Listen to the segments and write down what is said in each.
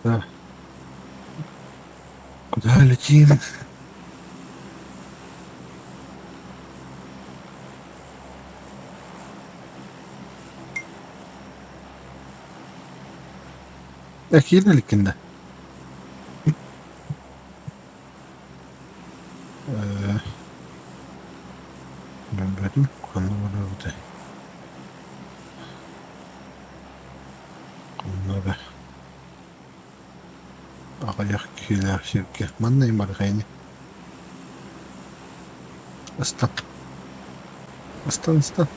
Да. Куда летим? Киирэ иликкин да? Э, Билбэтим, ханна барабытай? Ханна да аҕыйах киһилээх сиргэ. Манна и барҕайны. Ыстан. Ыстан, ыстан.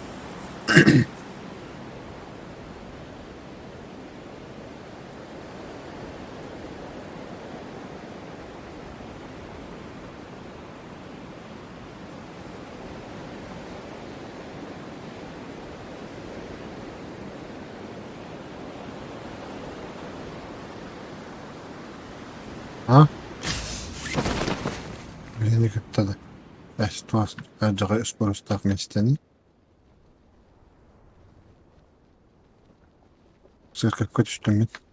А? Биһини кытта да эстуас алдьархай успуорустаах миэстэни Церковка түстүммүт.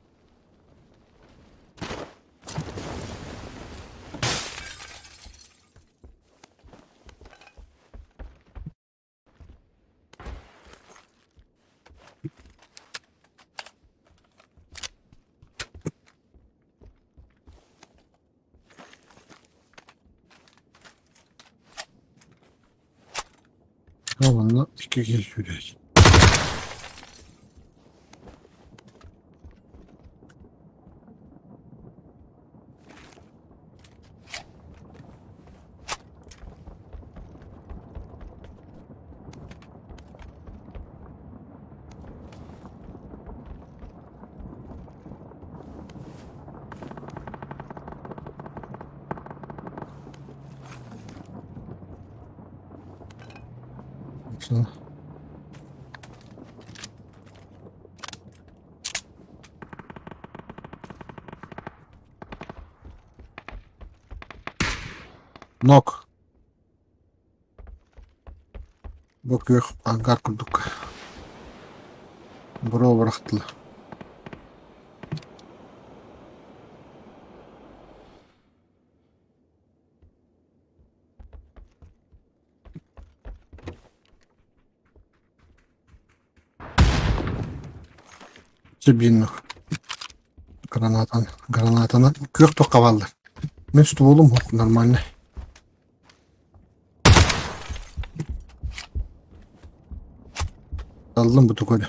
Онно икки киһи сүүрэр. Нок. Бу күөх ангар курдук буруо бырахтылар. Сибииннэх гранатаны гранатаны күөх туохха бааллар. Мин стволум суох нормальный. Таллым бу тугу эрэ.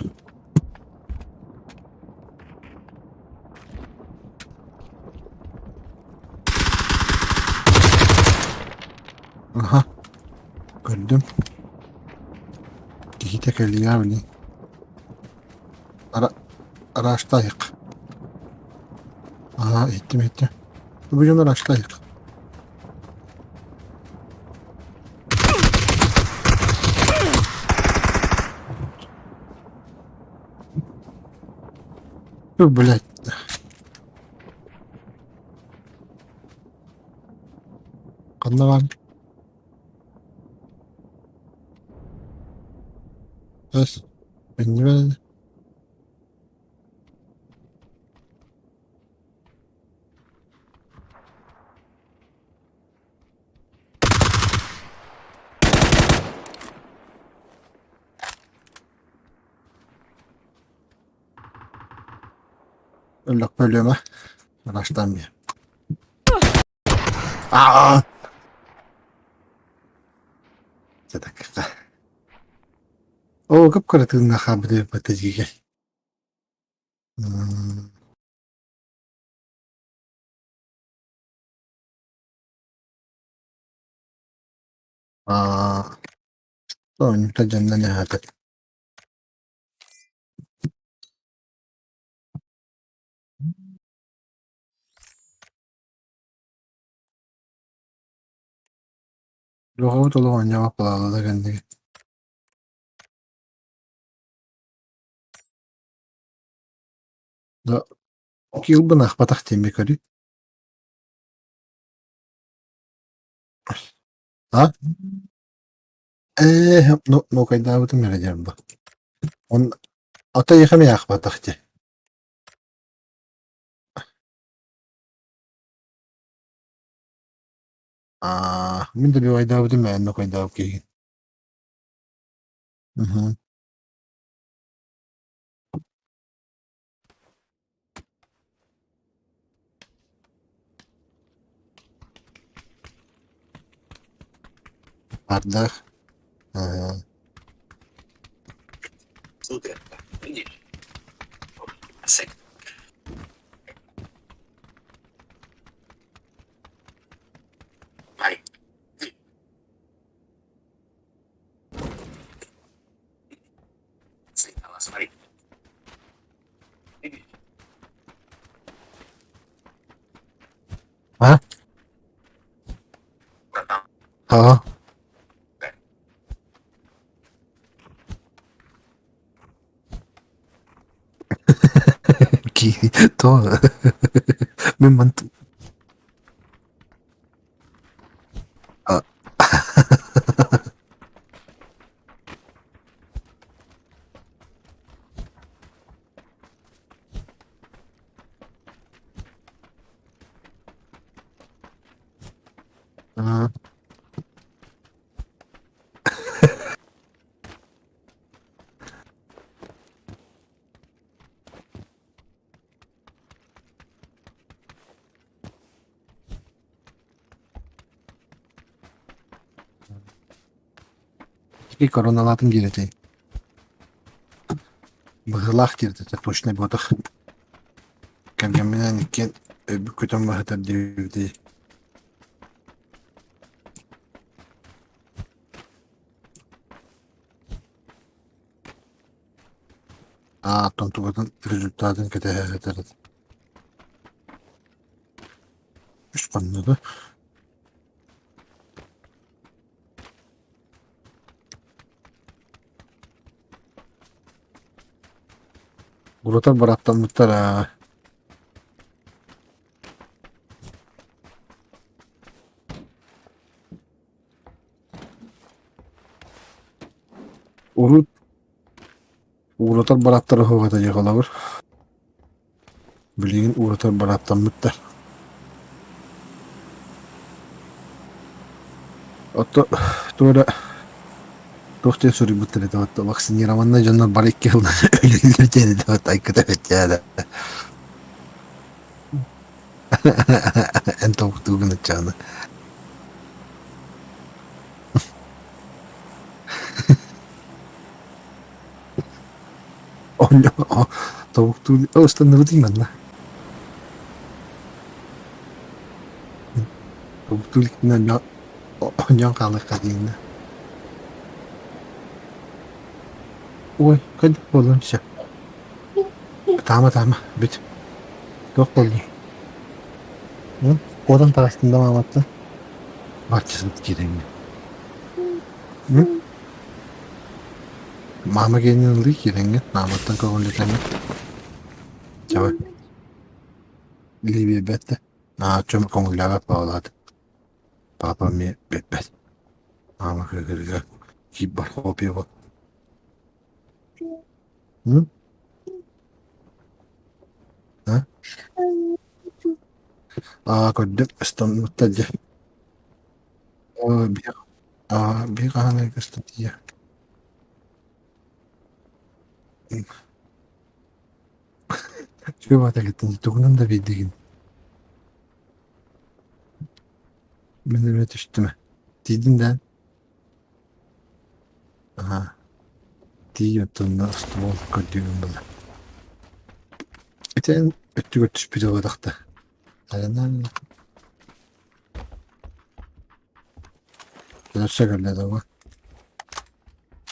Аха, көрдүм. Киһитэ кэлиэҕэ билин. Ара араастаайык. Аа, иһиттим иһиттим. Бу дьон араастаайык. Ой, блядь. Ханна баар? Эс, иннибэ Өллөхпө өлүөмэ, араастаан биэ. Аа! Сатакка. Оо, кып-кыра тыыннаах хаалбыт эбит Аа, оонньуута дьоннон аһаата. Дьоҕобут олох оонньообот балаалала кэннигит. Да, киилбин аахпатах диэн көрүй. А? Ээ, ну, нуокайдаабытым эрэ диэн бу. Он ата ехами аахпатах дии. Аа, мин да бивайдаабытым ээ, нокойдаабыт киһигин. Мгм. Ардах. Аа. А? Аа. Киһи то мин мантан А. Аа. Ити короналаатын диэри быһыылаах диэри точно буотах. Кэргэмминээн иккиэн өйбүт көтөн баһытар диэбитий. Аа, оттон тугутун результатын кэтэһэ сытар. Үс хонно да. Урутар бараттаммыттар аа. Урут ууратар барааттара суох этэ дии холобур. Билигин ууратар барааттаммыттар. Отто туора туох диэн суруйбуттар этэ отто вакцинированнай дьоннор бары икки сылынан өлөллөр диэн этэ вот айкыта бэттээ Эн толкутуугун ыччааны. Оонньоо тобуктуу ыстанныбытый манна. Тобуктуу иликпинэ оонньоон хаалыахха диэннэ. Ой, хайдах буоллун всё. Таама таама, бүт. Туох буоллуҥ? Куотан таҕыстым да мааматтан. Баччасын киирэҥҥин. Маама гиэнин ылыы киирэҥҥин, мааматтан көҕүллэтэҥҥин. Чабы. Илии биэрбэт да. Аа, чөм көҥүллээбэт баҕалаат. Папа эмиэ биэрбэт. Маама кыыһырга киирбэр хопио. А? Аа, көрдүм, ыстаммыттар дьэ. Биир аа, биир хаһан ыстатыйа. Чүө баатагыттан тугунан да биэрдигин. Мин эмиэ түстүм. Тиийдин да? Аа, тиий оттон ствол көрдүүгүн буолла. Ити эн өттүгэр түспүтэ буолбатах да. Айаннаан Өссө кэллэ да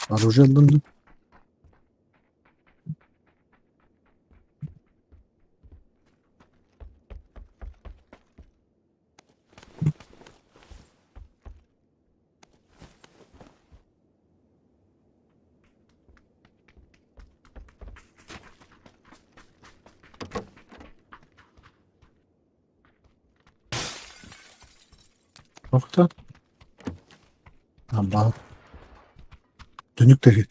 Оружие ыллым дуу? Nokta. Tamam. Dönük de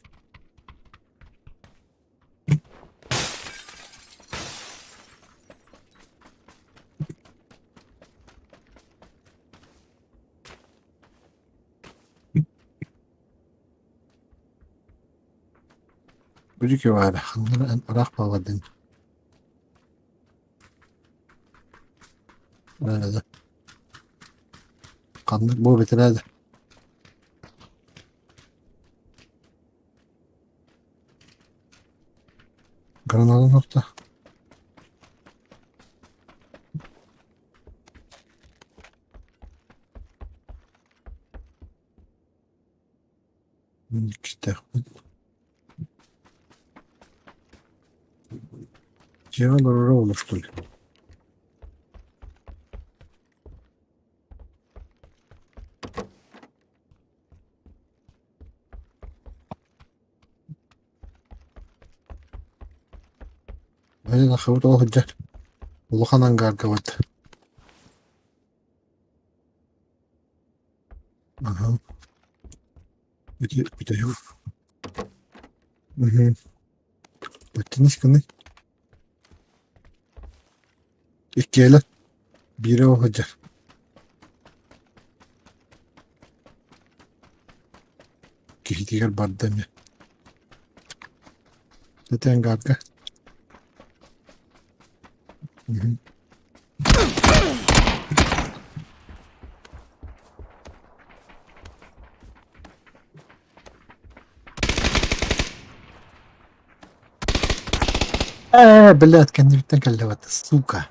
Бүлүкү баара, ханна ыраах буоллар Ханнык бу бэтэрээ Граната нохто. Иккистэхпин. Дьиэҕэ олороро олустуй. Айан ахыбыт ол сылдьар улахан ангаарга барда. Аһа. Ити бүтэһик. Мгм. Баттинис гыный. Иккиэлэр. Биирэ ол сылдьар. Киһитигэр барда эмиэ. Ити ангаарга. Мгм. Ээ, блядь, кэннибиттэн кэллэ бата, сука.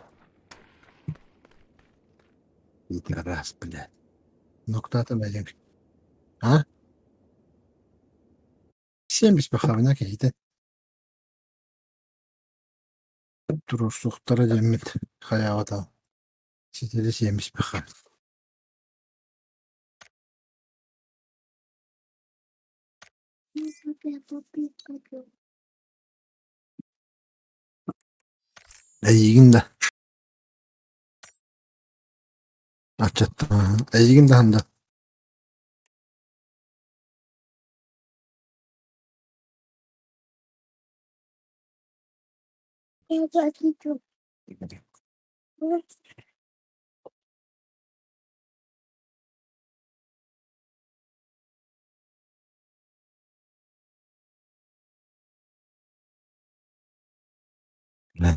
Пидорас, блядь. Ноктаатым элиҥ. А? 70 бахабына киһитэ. Туруорсуохтара диэммит хайаабата ситэри сиэмиспэххэ. Эйигин да аччаттан эйигин да ханда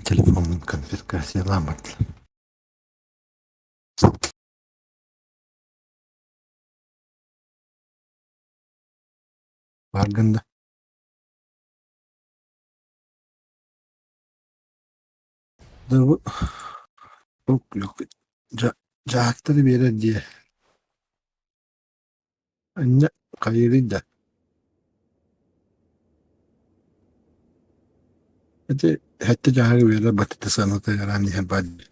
Телефонун конфискациялаамат. Баргын да Дьаһахтары биэрэр диэ Инньэ хайыырый да Ити сэттэ дьаһагы биэрэр баттата сыаната ыараан иһэр баар дии.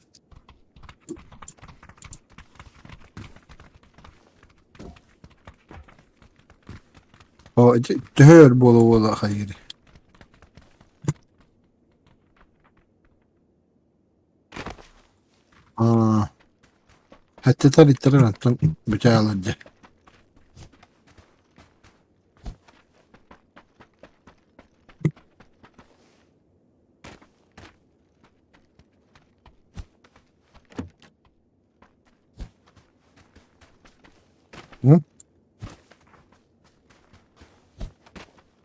Оо ити төһө өр буола-буола хайыырый? Аа, сэттэтэ иттэрэр онтон бүтэ хаалар дии. М?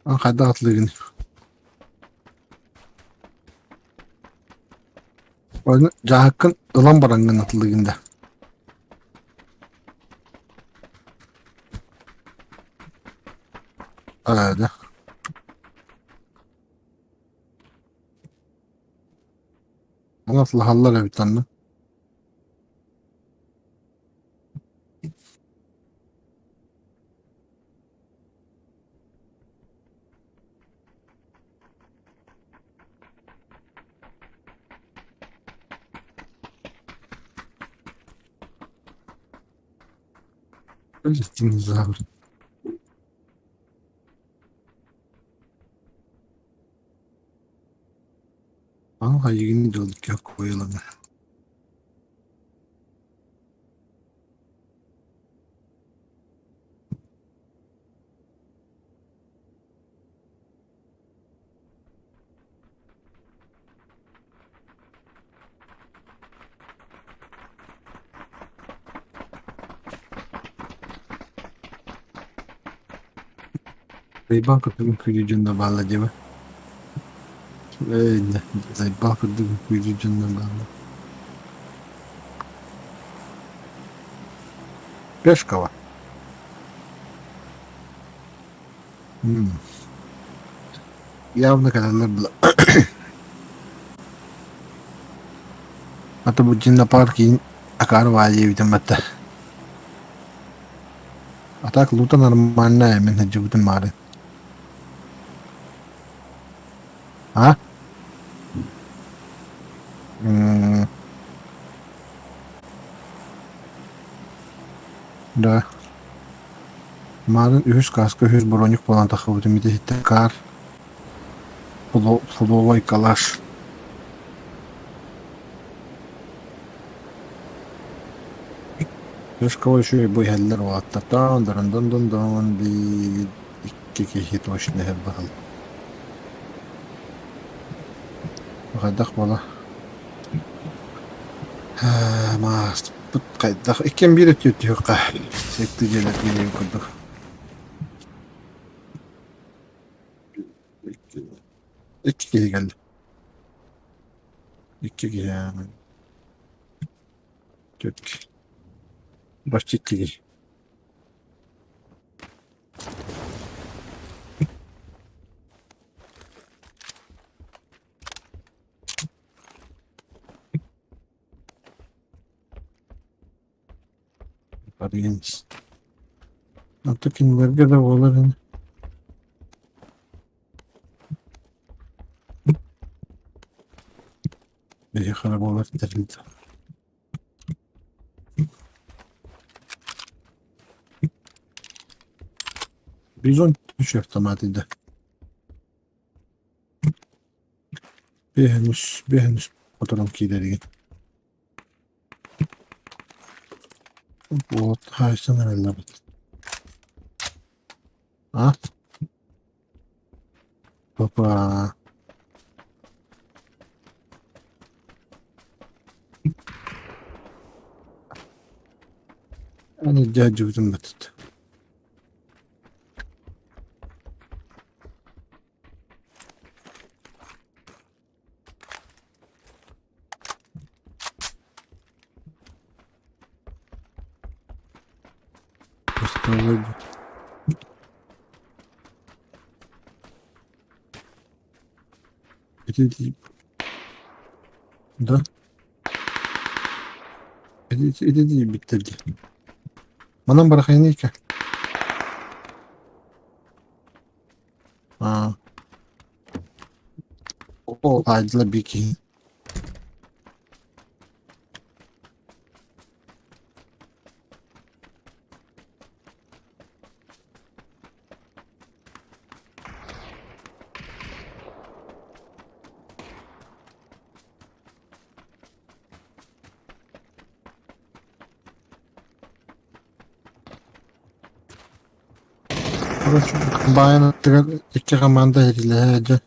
А хайдах атлыгын? Оны дьаһаккын ылан бараҥҥын атылыгын да. Аа да. Оны атылаһаллар эбит онно. Динозавр. Ага, игини дьоллукка куойалана. Райбан көтүгүн күүрүү дьонно баалла диэбэ. Ээ, заебал курдук үҥкүүлүүр дьоннор бааллар. Пешкова. М. Явно кэлэллэр была. А то бу динопарк иин акаары баайа батта. А так лута нормальная, мин сылдьыбытым маары. А? М, Да. Маарын үһүс кааска үһүс броник буолан тахсыбытым ити иһиттэн каар фловой калаш. Пешковой үчүгэй бу иһэллэр уолаттар таан дорон дон дон дон биир икки киһи точно иһэр баһыл. Хайдах буола? Мааспыт хайдах? Иккиэн биир өттү түһүөххэ. Секты дьиэлэр диэн курдук. Икки киһи кэллэ. Икки киһи Түөрт киһи. Почти икки киһи. Парень. А то кинилэргэ да буолар ини. Биһиэхэ эрэ буолар тэрилтэ. Бизон түчү автомат иде. Биэһэн үс, биэһэн үс оторон киирэригин. Вот, хаайсан эрэллэбит. А? Папа. Аны дядюбутун батыт. Остолобуй. Ити да? Ити ити диэбиттэр дии. Манан барахайныйка. Аа. О, айдла бики. Короче, комбайн аттыгар икки команда иһиллэһэ дьэ.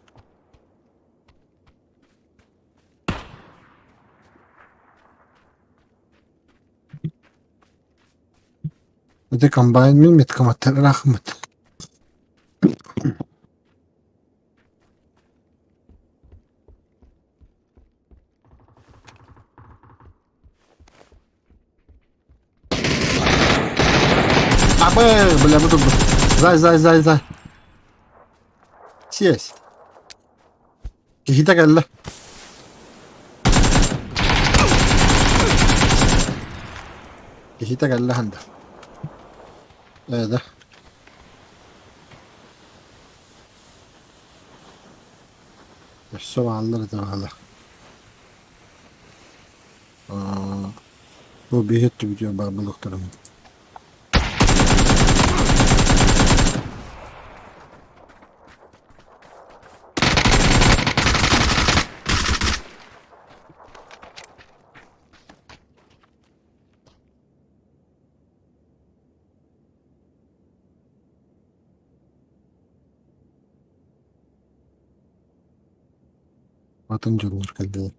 Ити комбайн мин меткоматтар ыраахмыт. Абы, бля, бу турду. Зай, зай, зай, зай. Сиэс. Киһитэ кэллэ. Киһитэ кэллэ ханда. Ээ да. Өссө бааллар этэ баалар. Бу биһи өттүбүтүгэр баар буолуохтарын. Атын дьоннор кэллилэр.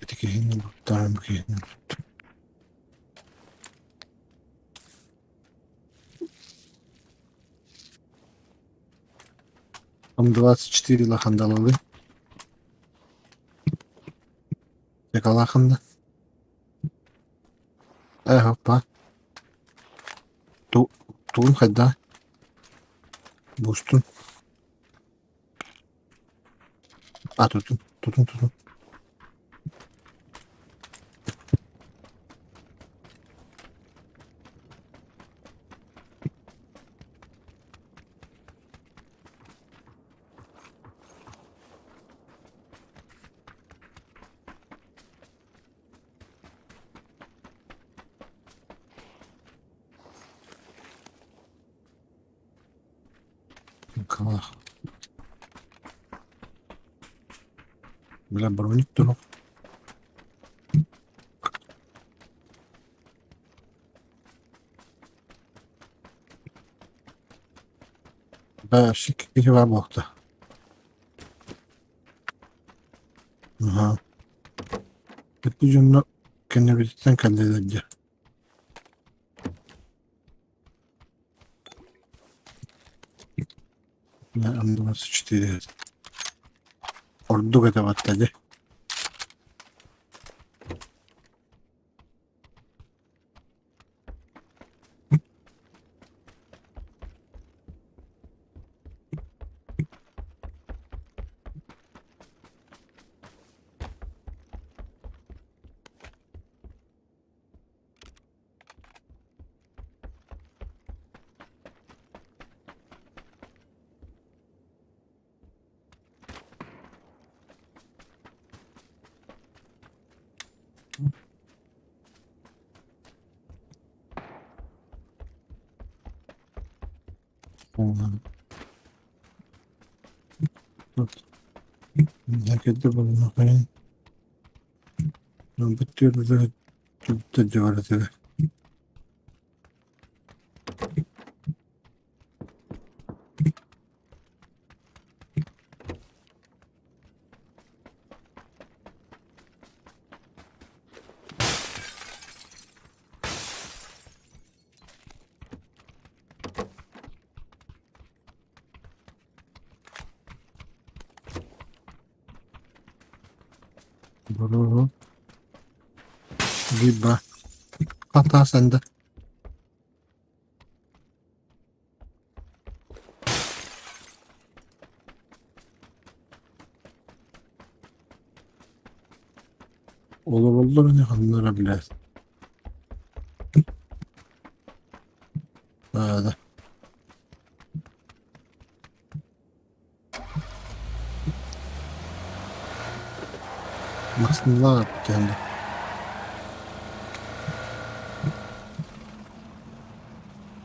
Ити киһини бултаан, бу киһини бултаан. Там 24 лахандалалы. Аптекалааххын да? Ээ, хаппа. Ту тугун хайдаа? Буустун. А тутун, тутун, тутун. Калах. Бля, броник турук. Да, киһи баар буолта. Аһаа. Ити дьонно кэннибититтэн кэллилэр дии. М24 Ордук этэ батта дии. Либо Хата sende. Олороллор ини ханна эрэ билээт. Да. Массыыналаах түһэн да.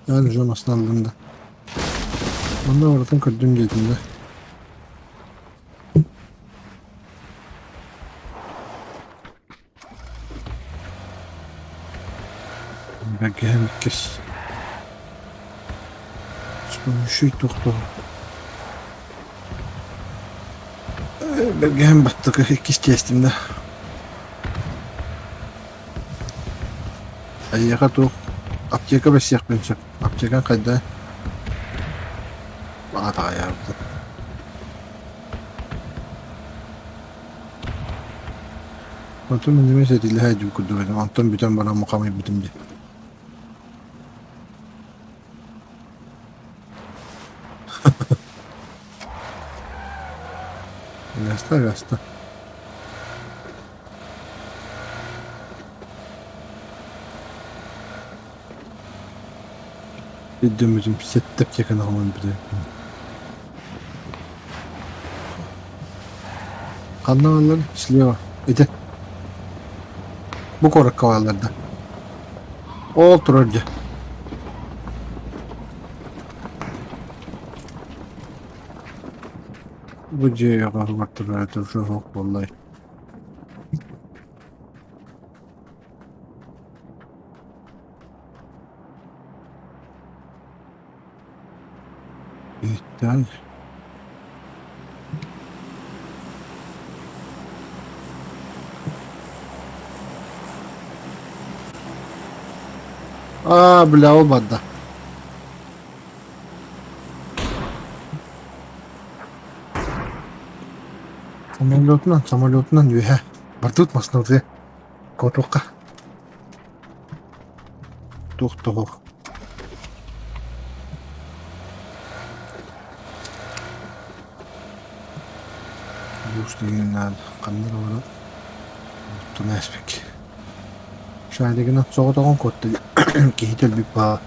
Эн уже массыына ыллыҥ да. Онно барытын көрдүм диэтим да. Бэргэһэм иккис. Стоющий тохтоо. Бэргэһэм баттыкы иккис тиэстим да. Эйиэхэ туох аптека бэссиэхпин сөп. Аптекаҥ хайда? Аҕа таҕайаабыт. Онтон мин эмиэ сэтиилэһэ дьүм курдук этим. Онтон бүтэн баран мухамыйбытым дии. Гаста, гаста. Өйдөммүтүм сэттэ аптеканы аҕалан бүтэрбин. Ханна бааллар? Слева. Ити. Бу куоракка бааллар да. Ол турар дьэ. Бу дьиэ оҕоһугар турар этэ уже суох буоллай. Иһиттээн Аа, бля, ол барда. Самолетунан, самолетунан үөһэ. Бардыбыт массыынабытыгар куотуохха. Туох да суох. Булуус деген наада. Ханна да баран оттон ааспыт. Шаригынан соҕотоҕун куотта киһи өлбүт баа.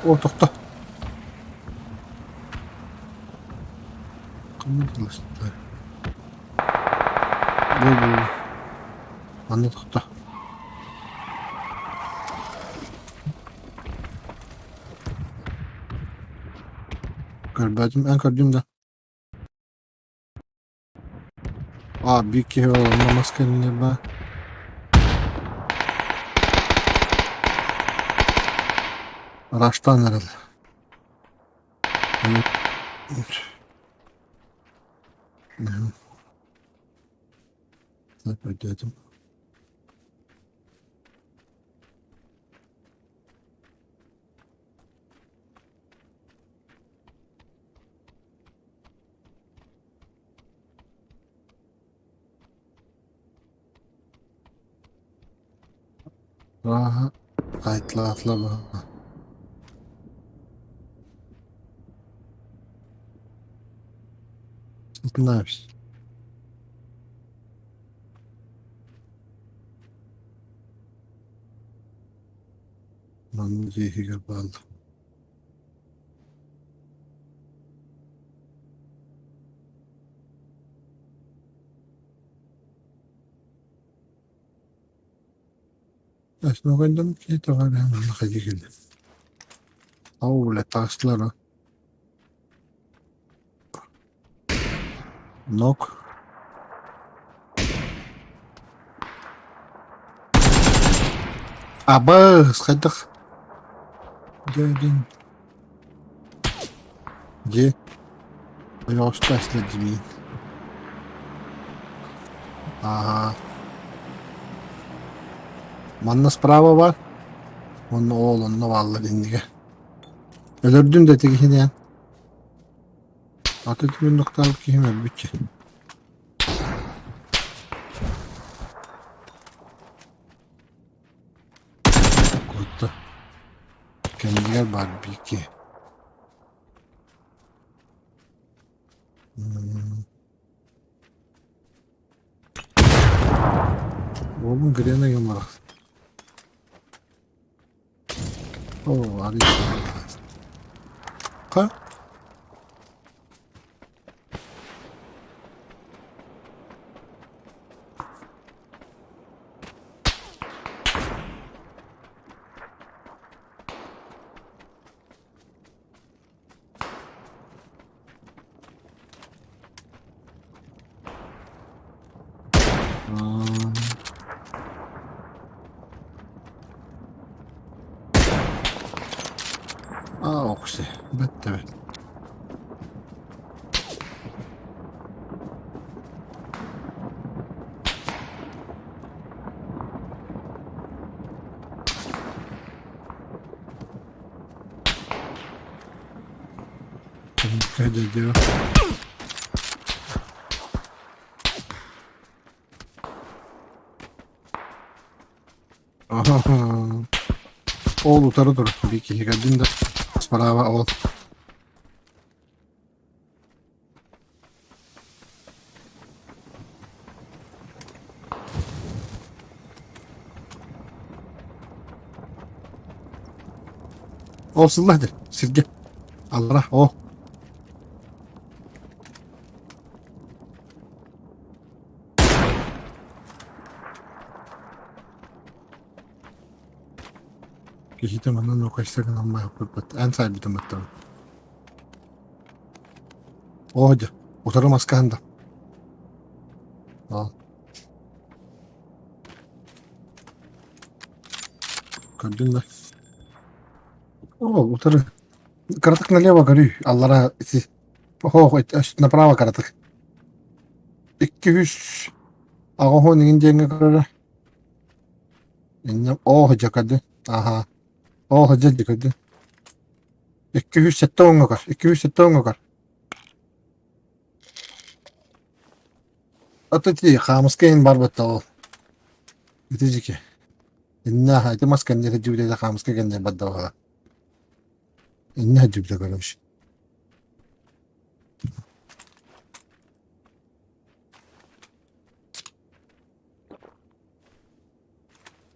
О, тохто. Ханна тылластылар? Бу бу. Манна тохто. Көрбөтүм, эн көрдүм да. А, биир киһи онно мас кэннигэр баар. Араастаан эрэл. Өйдөөтүм. Ааһа, хайтлаатла быһа. Знаешь. Манна дьиэ иһигэр бааллар. Основанным киһи тоҕо эрэ манна хайыы кэллэ. Ау, бля, таҕыстылар аа. Нок. Абыс, хайдах? Дьэ, Дьэ, ойоҕосто следимиин. Ааһа. Манна справа бар. Уонна оол онно бааллар иннигэ. Өлөрдүм да тигиһинээн. Аты түмүннуктаабыт киһим өлбүтчэ. Куотта. Кэннигэр баар биики. Уолум грена юморах. Оо, арый. Ха? Аа, окси, бэттэ бэт. Дядя. Ол утары тур. Биир киһи көрдүн да. Справа ол. Ол сылла дир сиргэ. Аллара ол. Киһитэ манан окайса гынан маһыппыт. Эн сайбытым баттабын. Оо дьэ, утары маска да. Ал. Көрдүн да. О, утары. Кыратык налево көрүй. Аллара ити. Ох, направо кыратык. 200 аҕаһон иҥин диэҥҥэ көрөрө. Инньэ, оо, дьэ көрдүн. Аха. Оо, дьэ дьэ көрдүн. 270 көр, 270 көр. Ата ти хаамыска иһин барбатта ол. Ити дьики. Инна ити мас кэннэ дьүлэ хаамыска кэннэ барда буола. Инна дьүлэ көрөмүш.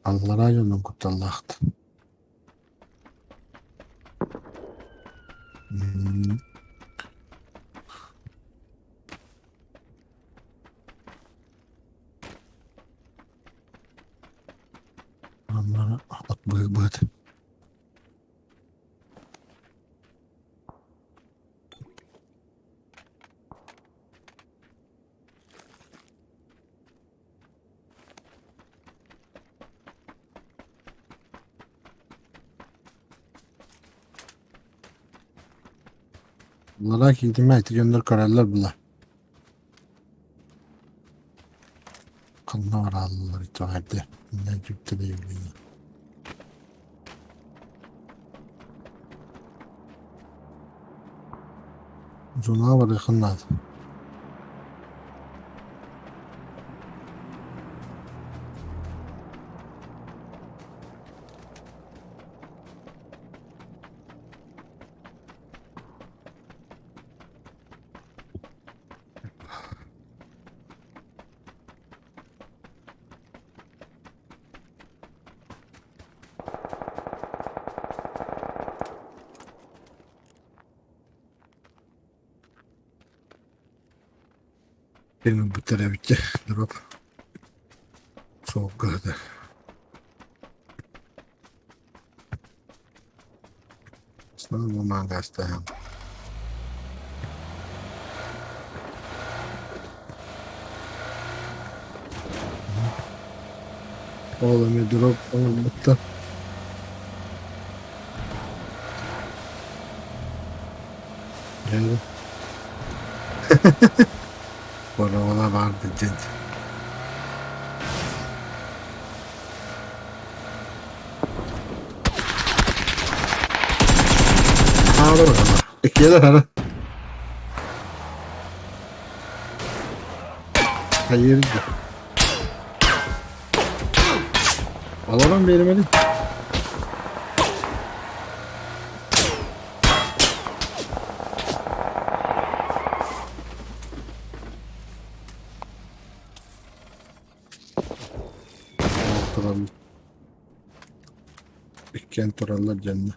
Аллараа дьонун кутталлаахт. Манна от быһыт. Лара киирдимэ ити дьоннор көрөллөр була. Ханна барааллар итэҕэйдэ. Инньэ дьүктэлэйбин. Зонаҕа барыаххын наада. Тыынарбыттар эбит дроп суолга сытар. Снова магаастаһан. Ол эмиэ дроп оҥорбуттар. Дьэ Боруола баар диэн. Хаалар Иккиэлэр хара. Хайыр да. Олорон биэримэли. Туран иккиэн тураллар дьэннэ.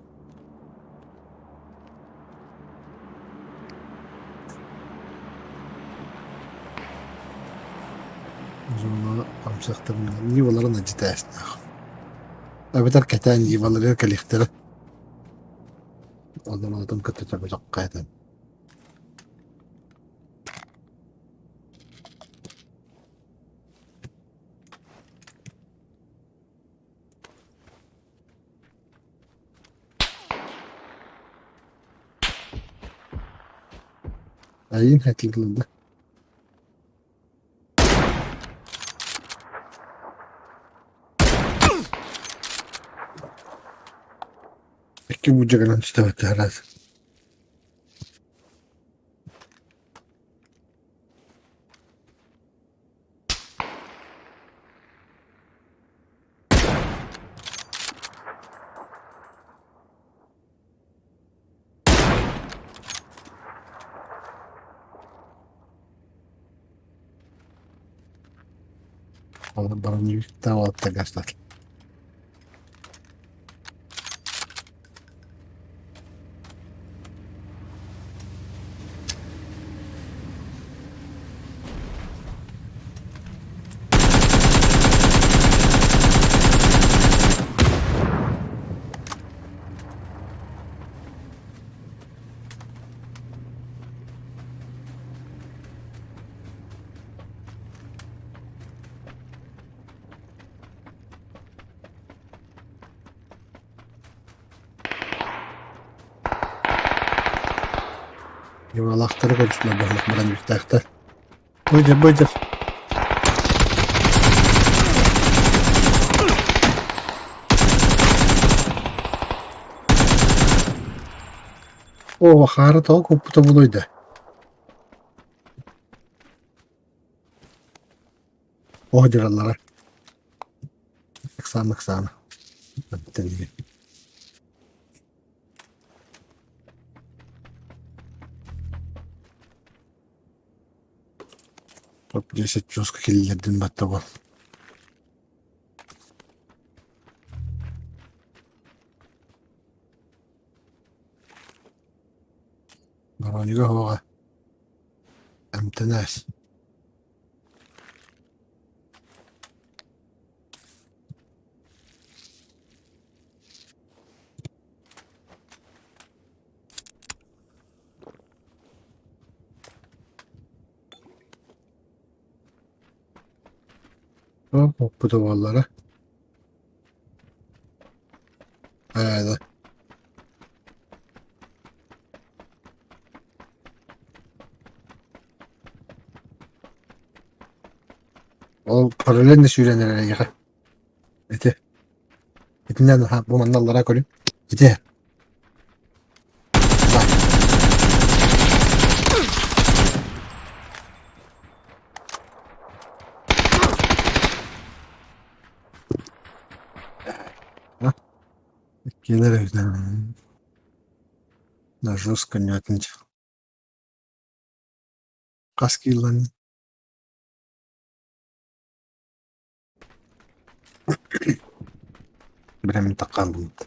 Зона амсахтарына ниваларын ажитээстээх. Эбэтэр кэтээн ниваларыгар кэлиэхтэрэ. Онон атын кытта чабычахха этэн. Айын хатыллыда. Икки будьагынан түстэ раз. Броневиктаа уолаттар Ньуралаахтары көрсүлэр баһылык броневиктаахтар. Быдьыр, быдьыр. Оо, хаара тоҕо куоппута буолуой да? Оо, дьараллара. Ыксаама, ыксаама. Топ 10 жестко киллэрдин батта буол. Бронига суоҕа эмтэнээс Оппута буоллара Ээ Ол параллельно сүүрэн эрэр эйиэхэ. Ити. Итинэн аһа бу манна аллараа көрүҥ. Ити. Кэлэр На жестко не отнять. Хас киилэн Бэлэмин таххааллыбыт.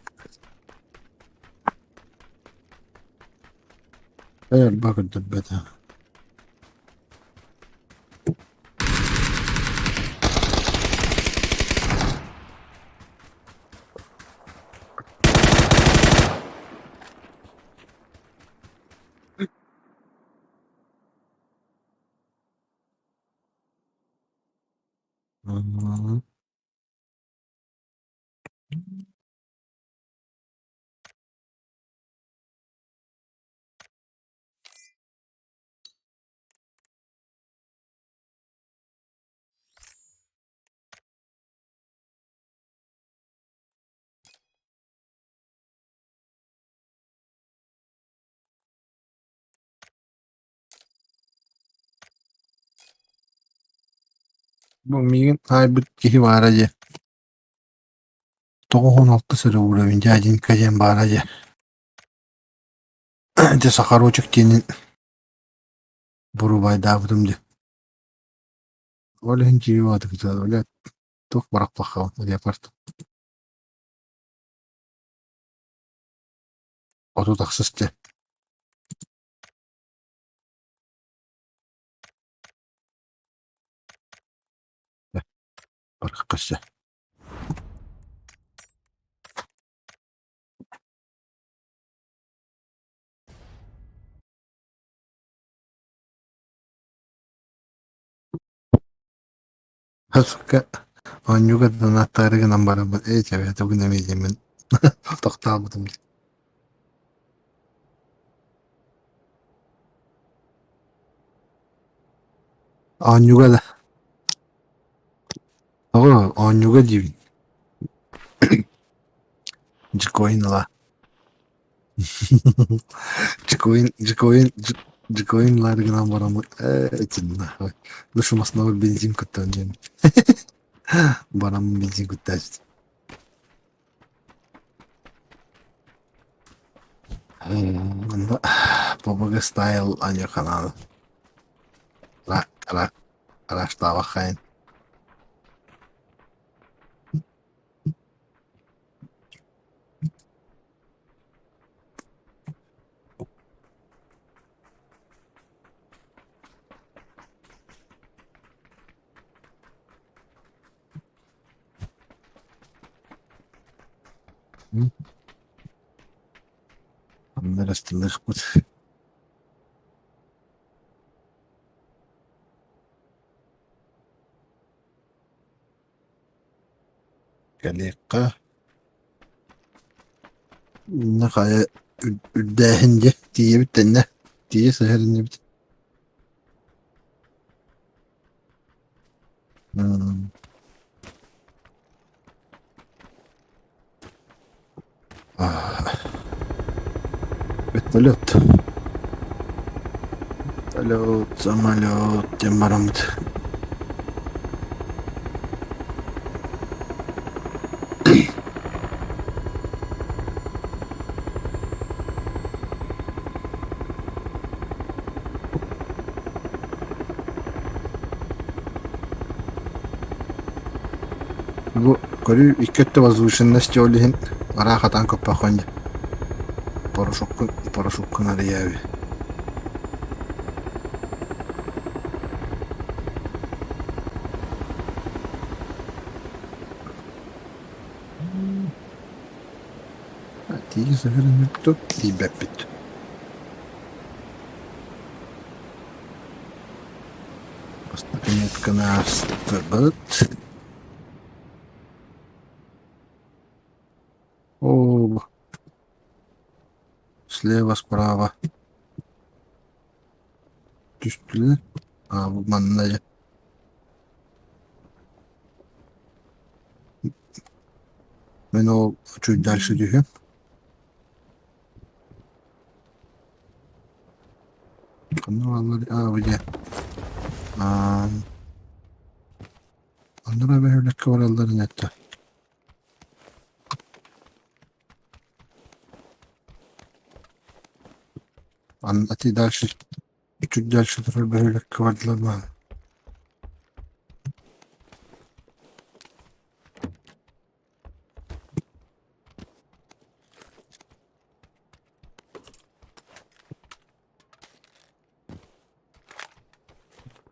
Элбэх көрдөрбөтө. Бу миигин таайбыт киһи баара дии. 96 сыры уровень дяденька диэн баара дии. Ити Сахарочек диэнин бурубайдаабытым дии. Ол иһин киирии бля туох барахпахха леопард. 36 дии. Бараххасы. Сука, оонньууга донаттаары гынан бараммын, ээ чэбэ тугун эмиэ диэммин тохтообутум дии. Оонньууга да Тоҕо оонньууга диибин Дьикоин ыла Дьикоин Дьикоин Дьикоин ылаары гынан бараммын ээ итиннэ душу маснабар бензин куттан диэн бараммын бензин куттааччы Онно ПБГ стайл аньыканаан Раштаабаххайын. Онно эрэ астыныахпыт. Кэлиэххэ Иннэ хайа үрдээһин дьэ тиийэбит тэннэ тиийэ сыһар иннибит Вертолет. Вертолет, самолет диэн бараммыт. Бу көрүү икки өттө возвышенность ол иһин ыраах хатаан көппөххүн дии. Порошоккун порошоккун арыйаабы. Тиийэ сыһырынньыктык тиийбэппит. Бастакы метканы аастыбыт. О, слева, справа. Түстүлэр. А, бу манна дьэ. Мин ол чуть дальше түһүм. Ханна бааллар? А, бу дьэ. Аа, Аннара бөһүөлэккэ баралларын эттэ. Ати дальше, чуть дальше турар бөһүөлэккэ бардылар баҕа.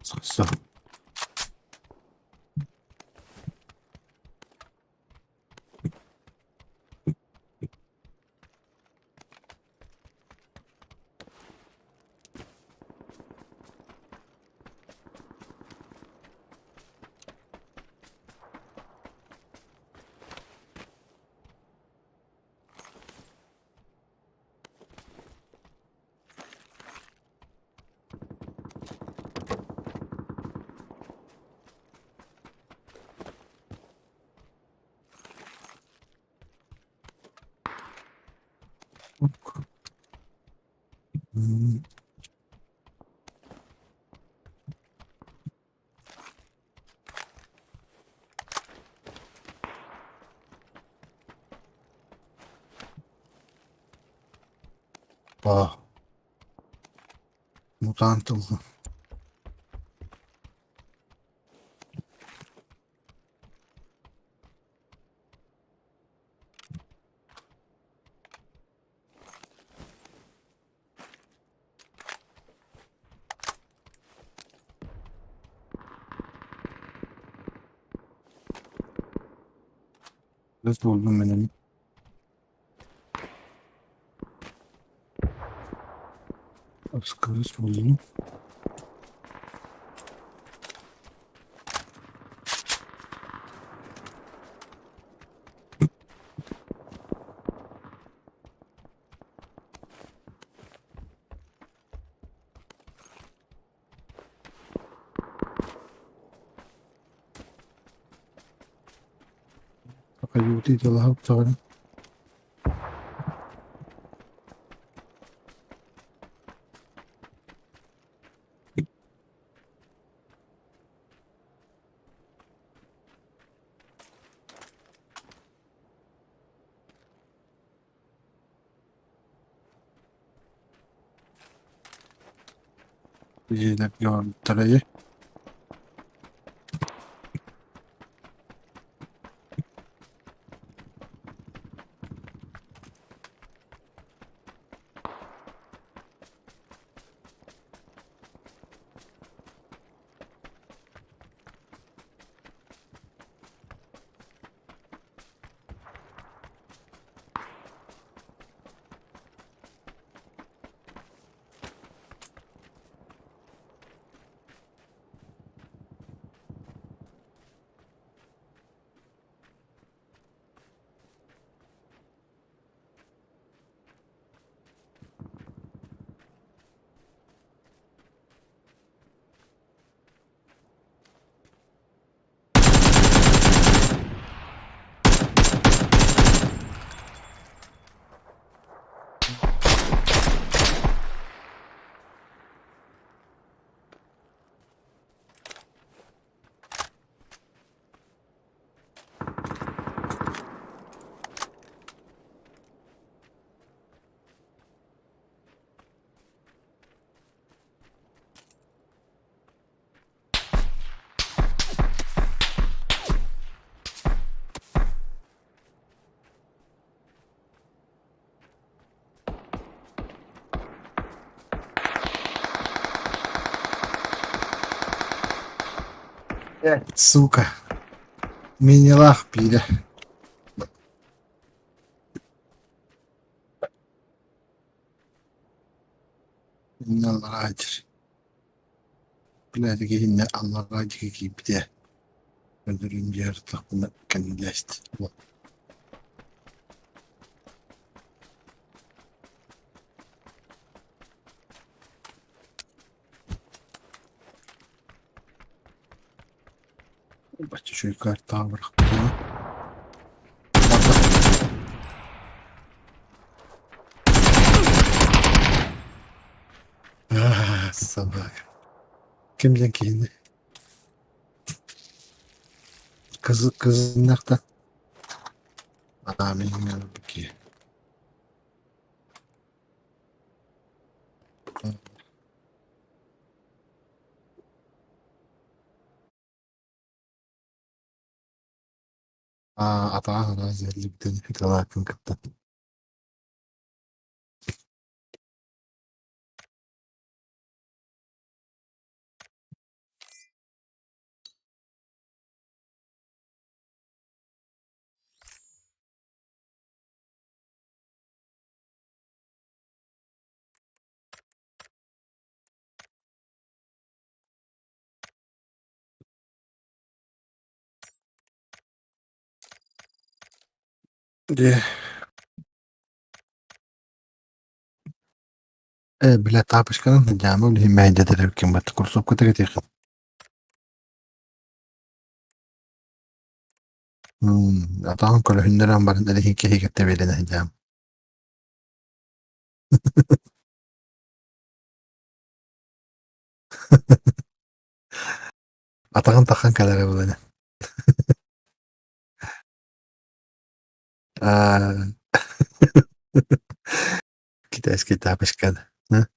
Сахса. М. Па. Мутант ыллым. Nasıl buldum ben onu? Askarız buldum. Хайыы Дьиэлэргэ барбыттара. Сука, минилаах биирэ. Иннэ аллараа дьир. Блядь, киһиннэ аллараа диэки киирбитэ. Өлөрүн дьиэртахпына кэннилэст. Бачча үчүгэй картаҕа бырахпытына. Аа, собака. Ким диэн киһини? Кызы кызыннахта. Аа, мин киһи. Аа, атаҕа санаа дьиэллибитин ыталааккын кытта. Дьэ, ээ, бля, тапочканан сылдьаама билигин мэһэйдэтэр эбиккин бат курсуопката кэтиэххин. Атаҕын көлөһүннэрэн баран эрэһин киһи кытта биэрэн сылдьаам. Атаҕын таххан кэлэрэ буолан. Аа, китайский тапочка. Да?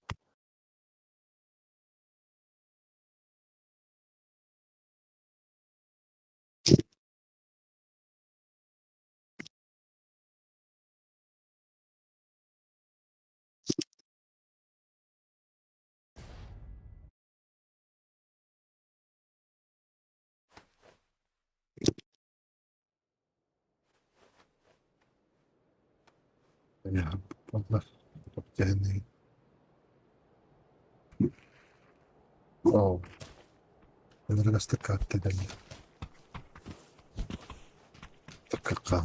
Ya, Allah. Yani, oh, Такка.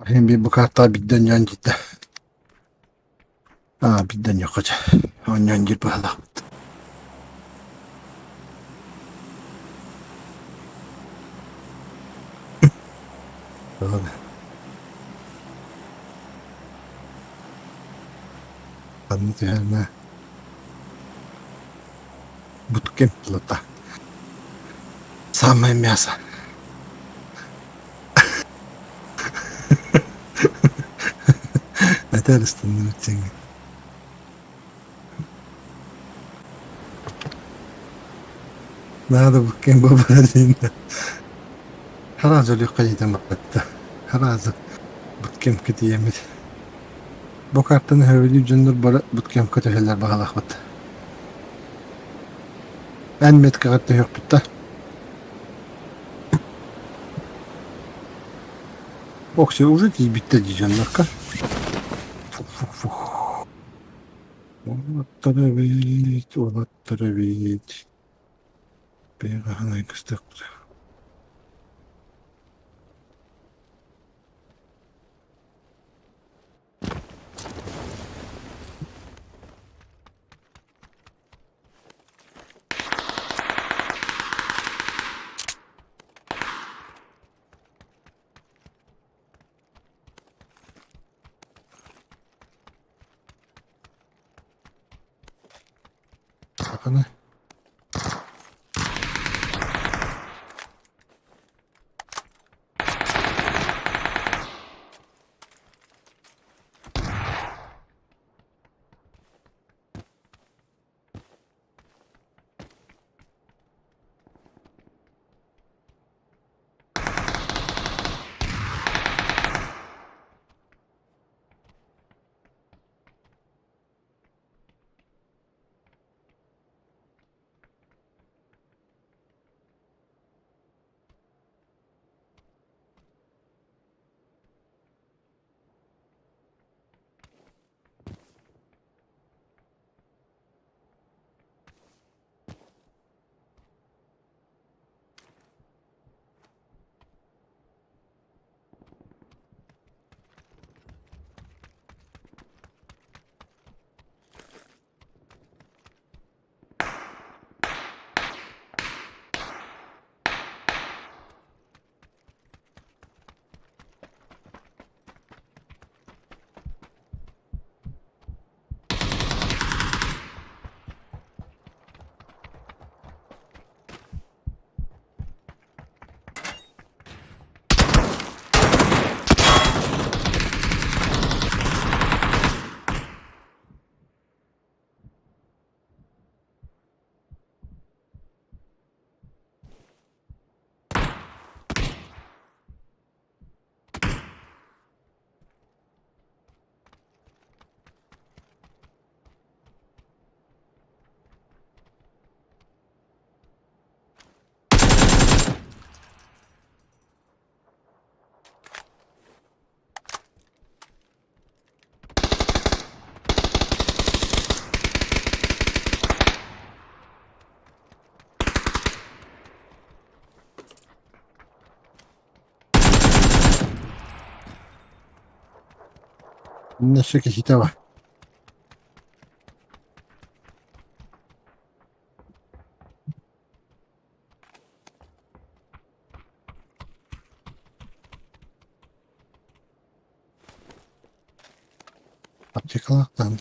Иһин бу картаҕа биирдэ оонньоон дьиттэ. Аа, биирдэ оонньуохха чэ. Оонньоон диир быһалаахпыт. Ханна түһэрмэ буткем плота. Самое мясо. Этэр ыстынныбыт сиҥҥин. Надо буткем буолбара Сразу өлүөххэ диэтэн барбыта. Сразу буткемка тиийэммит. Бу картаны сөбүлүүр дьоннор бары буткемка түһэллэр баҕалаахпыт. Эн меткаҕа түһүөхпүт да. Окси уже тиийбиттэр дии дьоннорго. Фух-фух-фух. Уолаттар эбит, уолаттар эбит. Бэйэҕэ айгыстыахпыт. Саханы Өссө киһитэ бар. Аптекалаахтаан.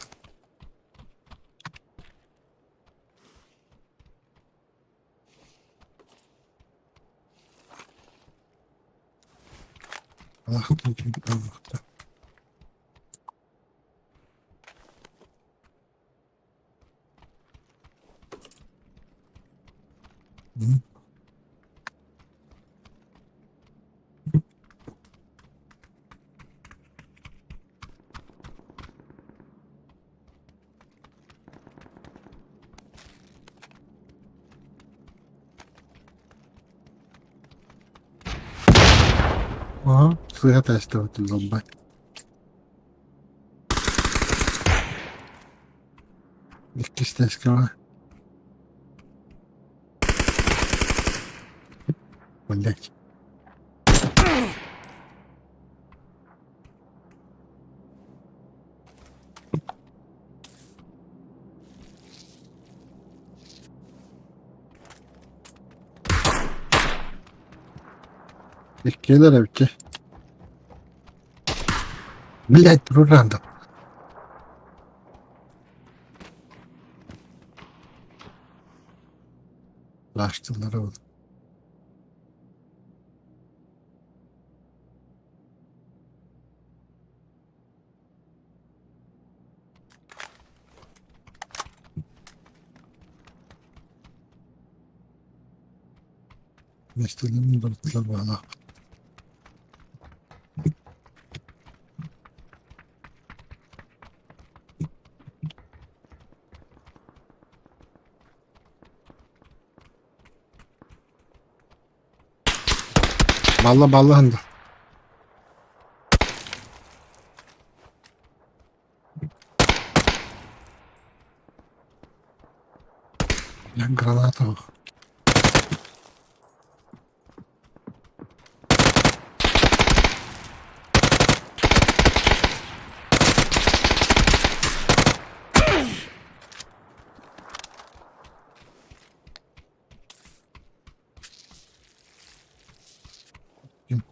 Aha, сыыһа тестовать Иккис тесткаҕа Блять. Иккиэлэр эбит. Блядь, Рурандов. Лаштылар ол. Миэстэлэрин барытыгар баалаах. Балла балла да. Бля, граната. Ким?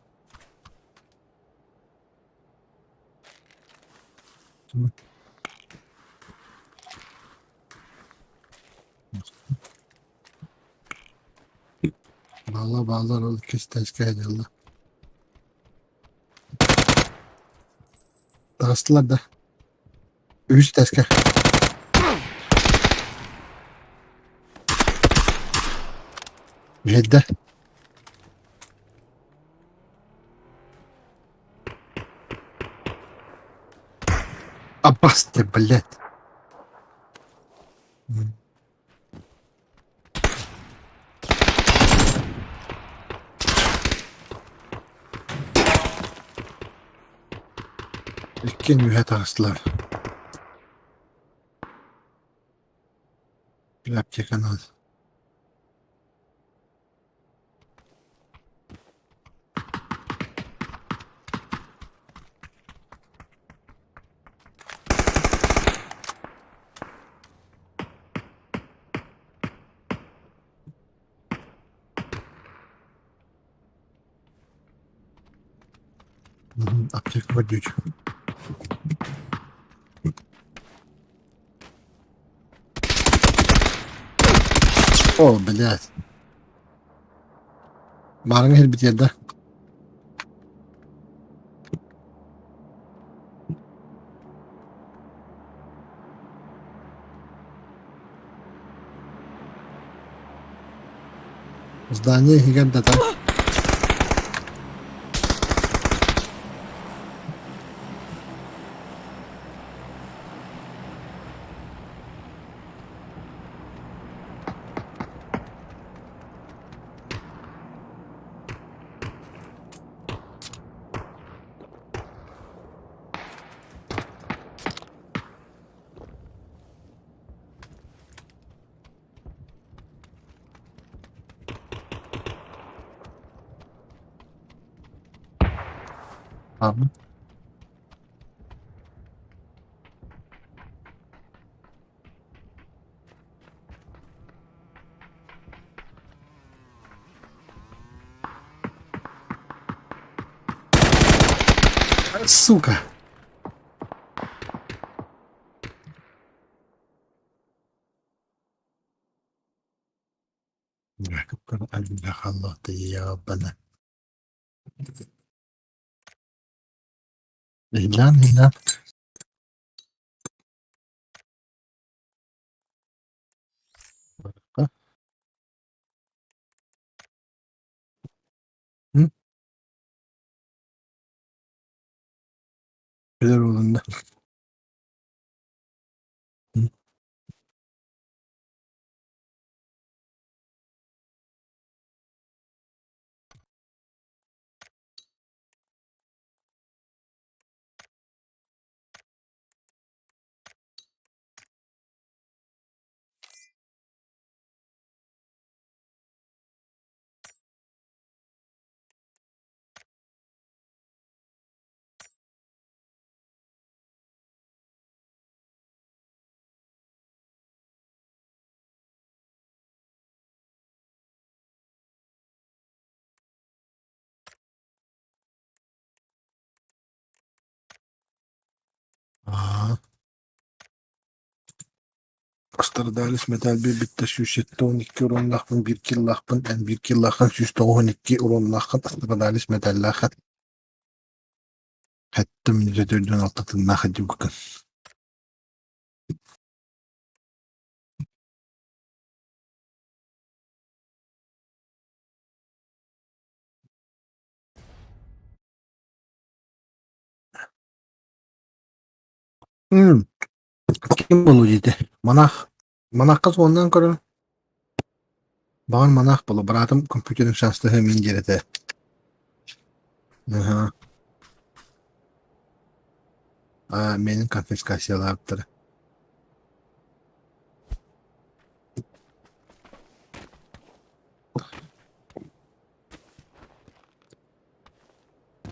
Балла баллар ол кистээскэ дьалла. Таҕыстылар да. Үһүс этээскэ. Биһирдэ. Аббас ты, блядь. Иккиэн үөһэ таҕыстылар. Аптеканан. Аптека көрдүүр. О, блядь. Баарыҥ иһирбитигэр да? Здание иһигэр да так. Ладно. Сука! Ебана. Иһиллээн, иһиллээн. М? Билэр уолунна. М? Аа Страдалец мэтээл биэрбиттэр 172 уруоннаахпын, биир киллаахпын, эн биир киллааххын 192 уруоннааххын, Страдалец мэтээллээххин. Сэттэ мүнүүтэ 46 тыыннаах илдьибиккин. Ким буолуо диэтэ? Монах. Монахха суоннаан көрөр. Баҕар монах буолуо. Быраатым компьютерын шанстаһыы мин диэр этэ. Аһа. Аа, миэнин конфискациялаабыттара.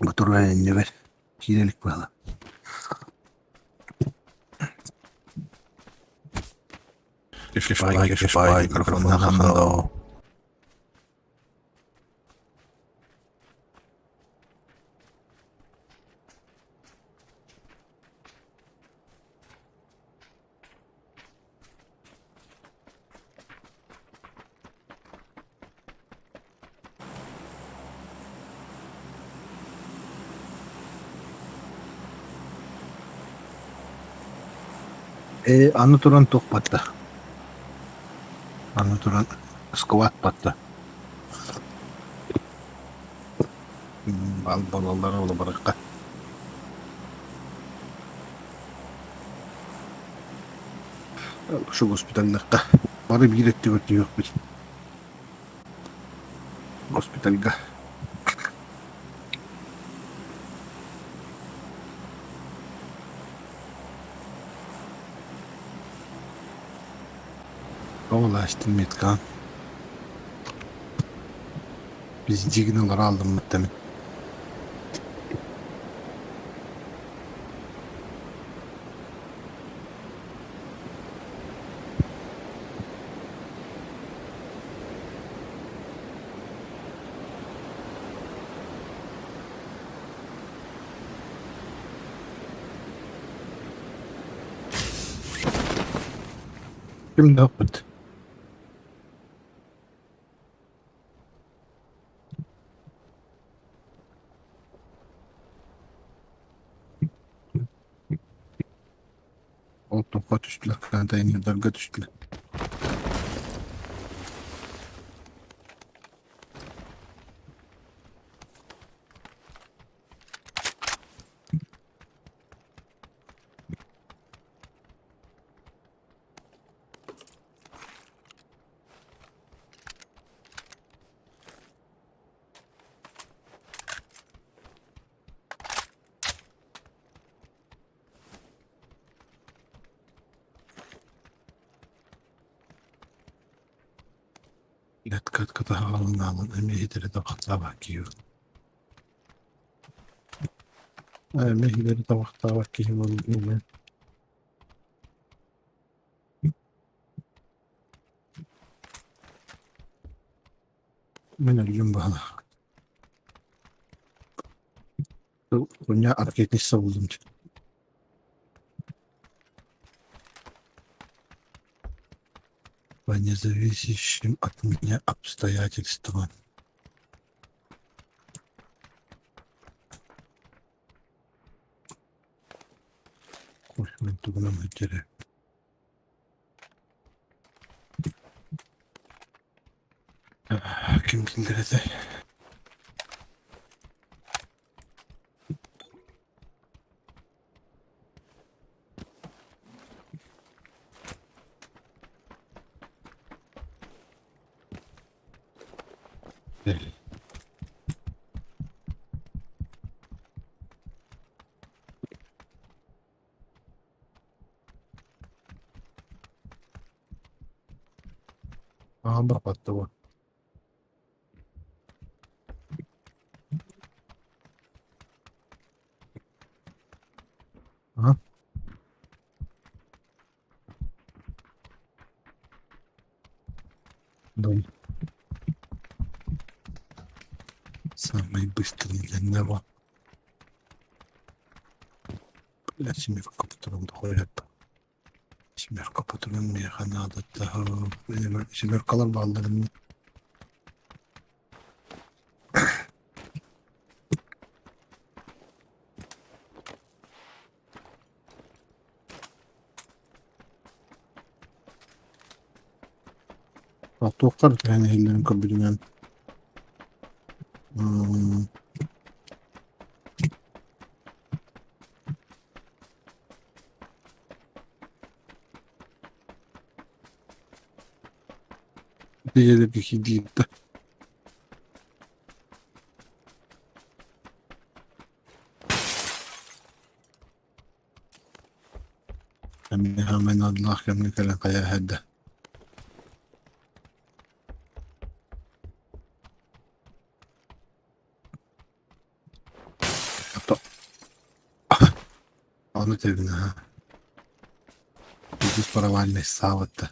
Бу турар иннибэр киирэ илик буолла. Кешпай, микрофон Ээ, аны туран туох батта? Аны туран скват батта. Балалары олобарыкка. Шу госпиталларга бары биир өттүгэр түһүөхпүт. Госпитальга. Оҕолаастым меткаан. Биздигин олоро алдыммыт Ким да опыт. Ол тоххо түстүлэр, контейнердарга түстүлэр. Лэткаткатаһаҕаланаалан эмиэ иһитэрэ табахтаабат киһи Эмиэ иһитэрэ табахтаабат киһи буолла Мин өллүм баһылаах. Хуйня ракетница булдум. По независящим от меня обстоятельствам. Ой, мин тугунан өтөрө. Ким киллэрэтэ? Аҕам барбатта буо. А? Дом. Самый быстрый для него. Семерка патрон дохуйап. Семерка патрон миэхэ наадата Семеркалар баалларын Туохтар түһэн иһиллэрин көрбүтүнэн Дьиэлэргэ киирдэ. Эмиэ хаамай наадалаах кэмҥэ кэлэн хайа иһэрдэ. Ону тэбинэ Үгүс паравальнай саабытта.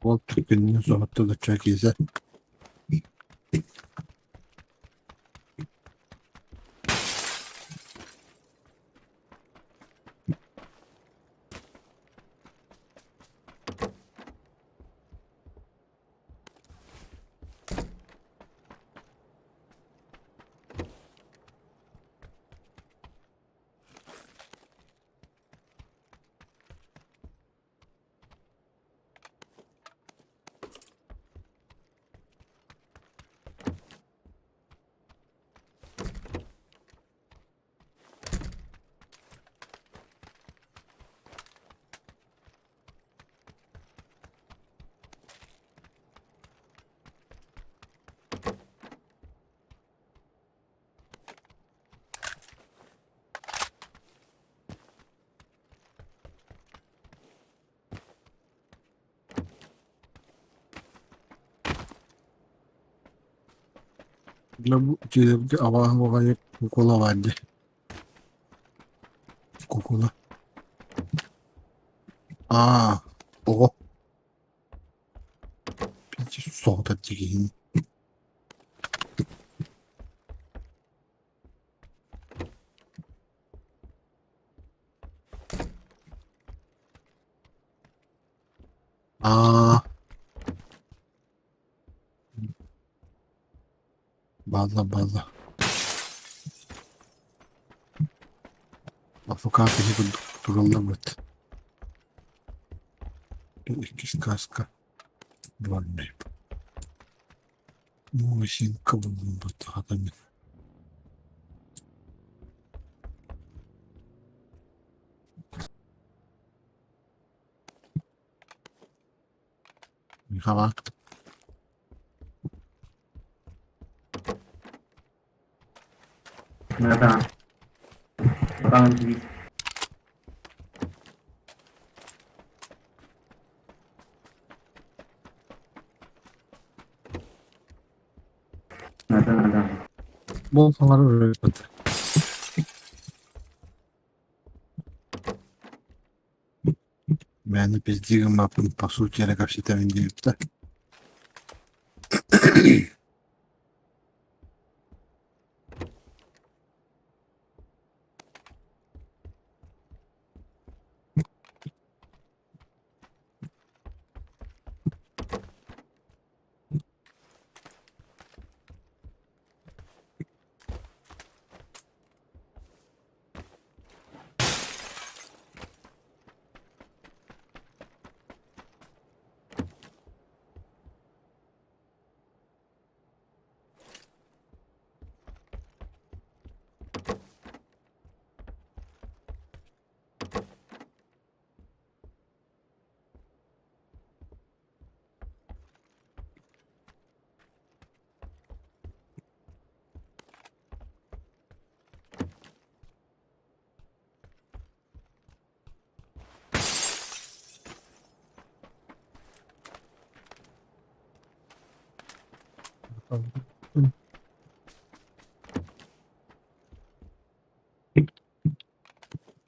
Ол түргэнник соһутта да киисэ. Дьиэлэргэ абааһы баҕайы кукула баар дии. Кукула. Аа, оҕо. Соҕотох дьигиһин. Аа. Балла балла. Афыкаа киһи курдук тураллабыт. Иккис каска двойной. Муусинка булбут хатан. Михала. Да-да. Братан, Да-да-да. Бол саҥарар ырыат. Мээнэ пиздии гыммаппын по сути эрэ кэпсэтэбин диэбиттэр.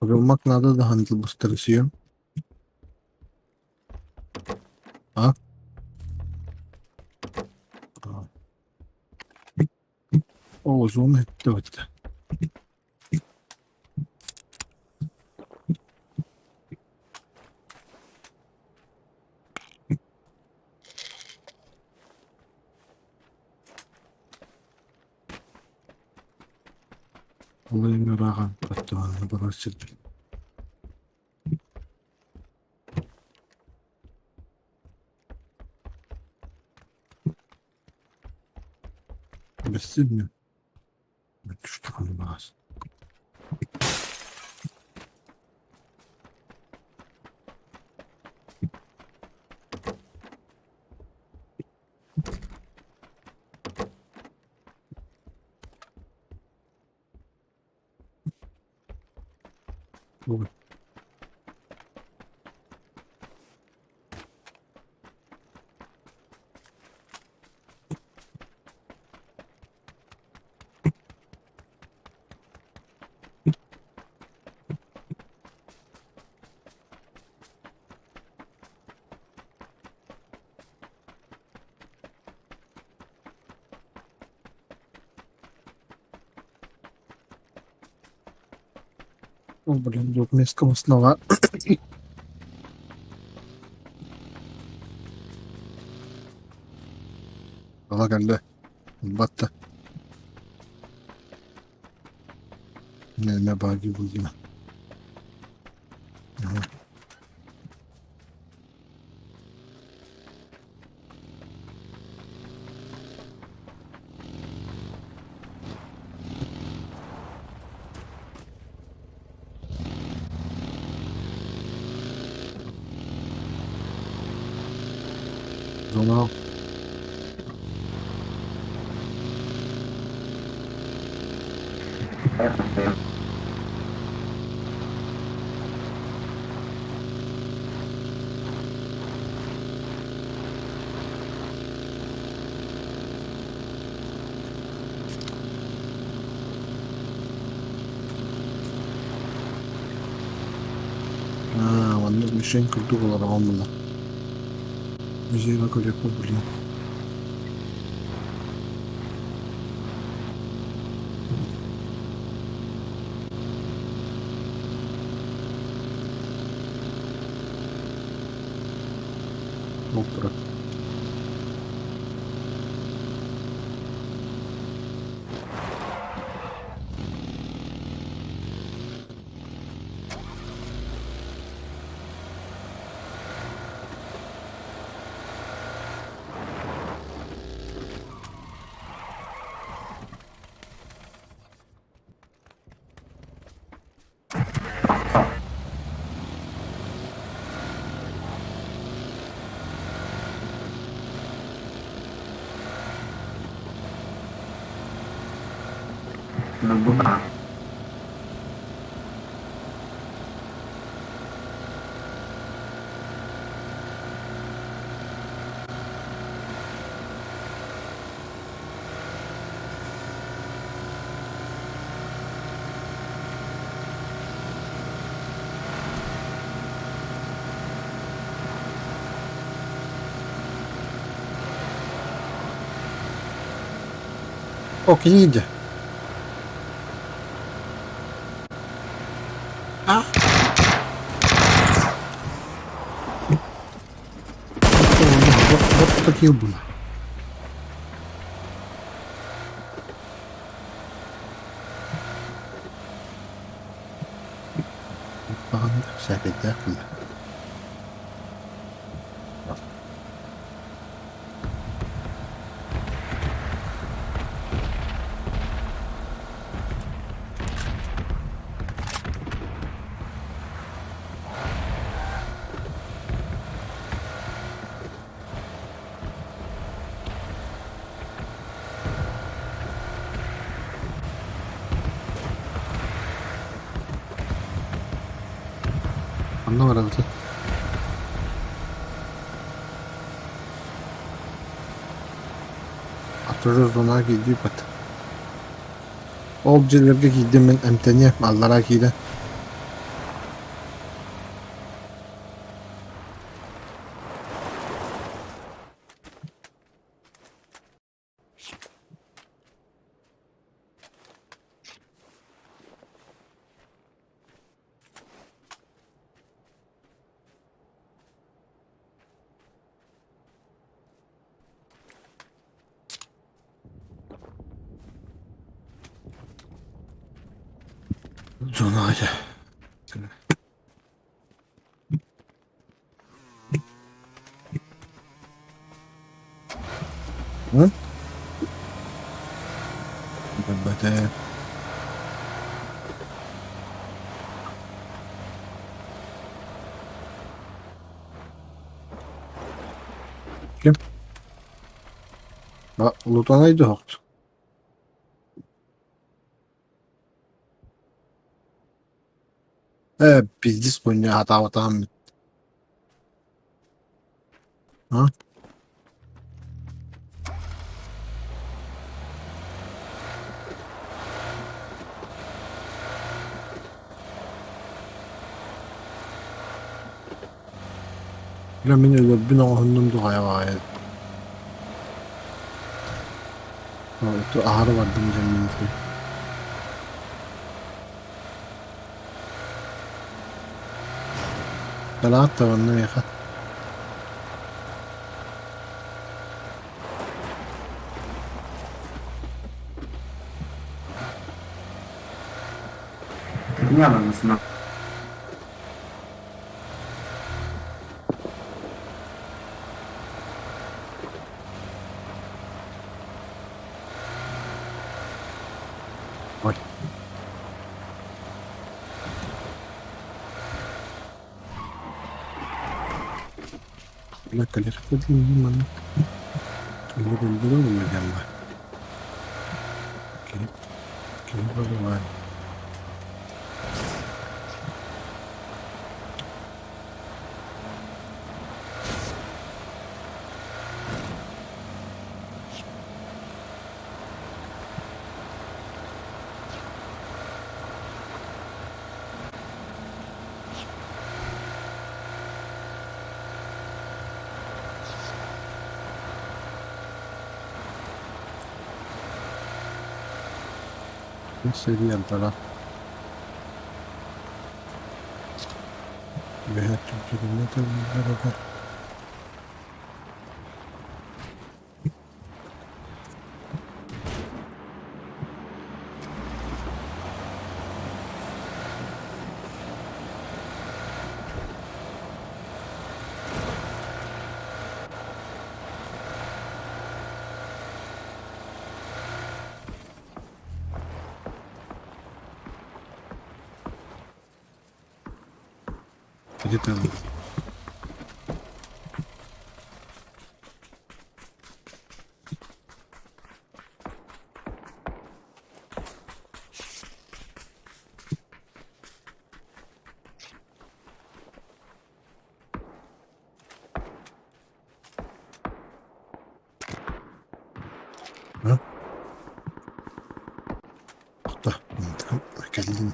Рюмак надо да хантылбыстарысыйым. А? О, зона это. Ол иһин ырааҕын баттаҕына барар сирбит. Бэссиммин түстэҕин баҕас. О, блин, двухместного снова. Ала кэллэ. Батта. Нэ баги булдуна. Зона. Аа, маннык мишень курдук олороҕун була. Музейга көрүөхпүт блин. Ол турар. Nagbuka. О, кини А? Вот такие были. Всякий була. Онно барабыт. Атырыр зона киирбит. Ол дьиэлэргэ киирдим мин эмтэниэ, аллараа киирэн. Зонаҕа дьэ. Билбэтэ. Ким? Лутанай дохт. Э, пиздец хуйня атаабатаҕым. А? Бля, мин өлөрбүн оҥоһуннум дуу хайа баҕайы. Аһары бардым дьэ мин Кэлээт да манна миэхэ. Не ананасына. Ой. Бля, кэлиэхпит манна. Кини кини баҕалаан. Сэрии алтара. Үөһэ түмсүгүнэ тылларыгар Ити тыл Кэллин.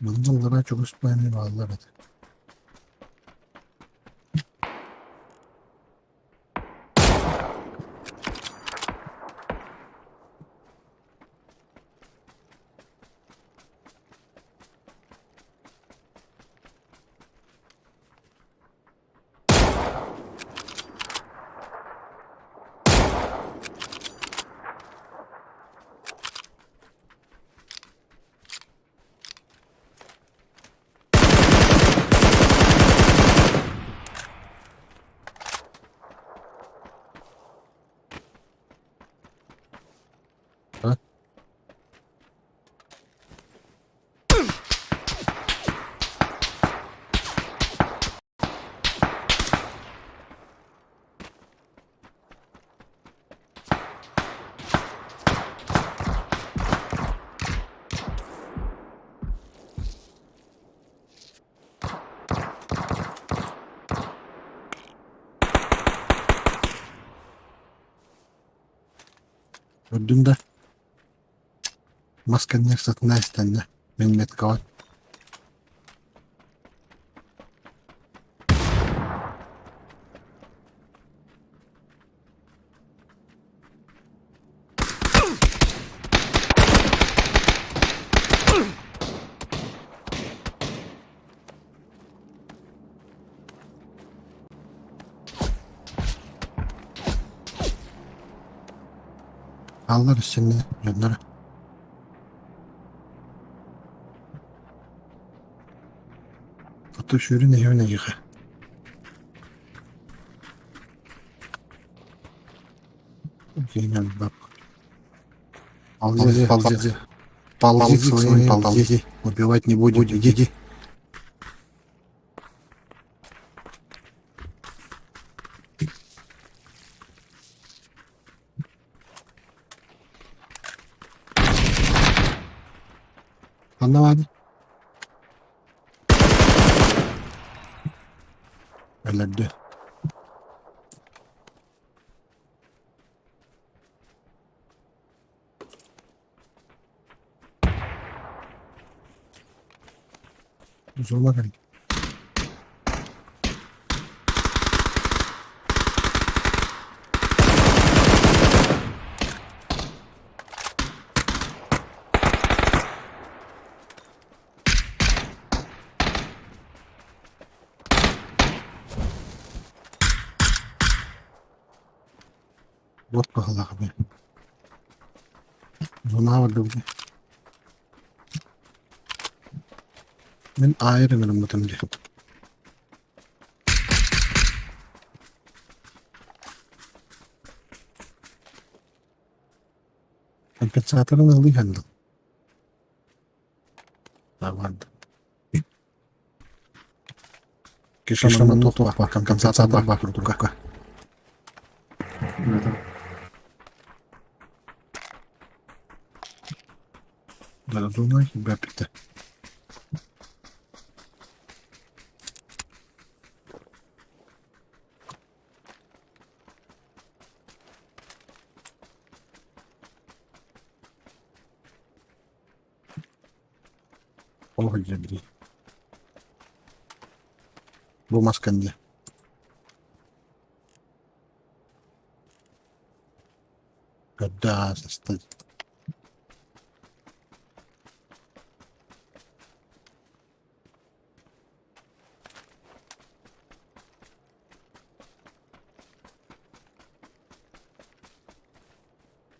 Манна аллараа чугас баайны бааллар этэ. А? Көрдүм да мас кэннигэр сытына истэннэ мин меткаҕа Хааллар өссөннө дьонноро. Ото сүүрүн эһэбин эйиэхэ. Ползи, ползи. Ползи к своим, ползи. Убивать не будем, иди. Anlamadım. Өлөрдө. Zorla geldi. Вот баҕалаах эбит. Зона барда Мин аайы ыҥырыммытым дии. Компенсаторын ылыы иһэн барда. Кишаман туох баар, компенсация баар курдук. Зона бэппитэ. Ол сылдьар дии. Бу мас кэннэ. Көрдө сыста.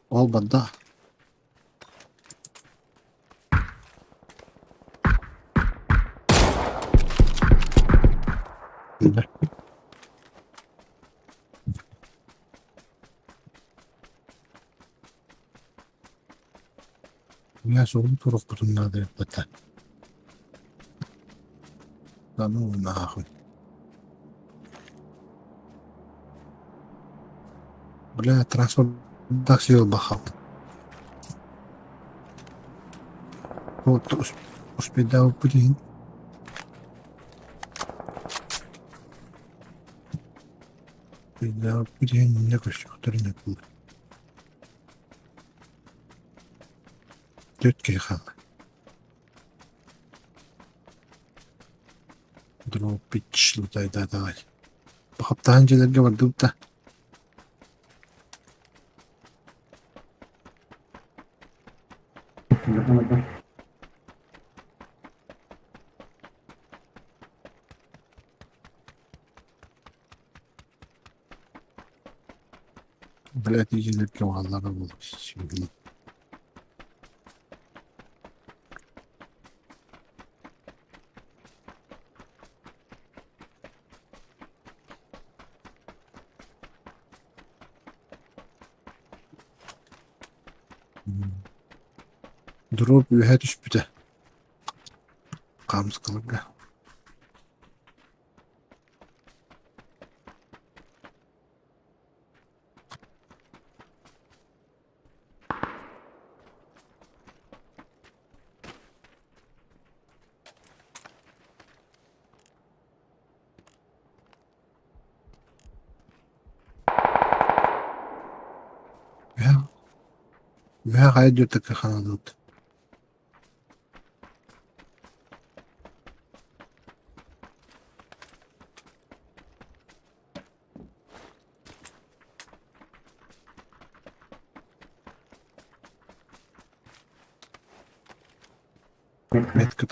Ол барда. Бля, суолу туруохпутун наада эппэтэ. Да ну нахуй. Бля, транспорт такси ылбахал. Вот успейдаабыппыт иһин. Успейдаабыппыт иһин инньэ көрсүөхтэрин этилэр. Түөрт киһи хаалла. Дропич лутайдаатаҕай. Хаптаһан дьиэлэргэ бардыбыт да. Блядь, дьиэлэргэ бааллара буолуо сибили. Дроп үөһэ түспүтэ. Хаамыскаларга. Үөһэ хайа диэтэккэ ханалыт. Метка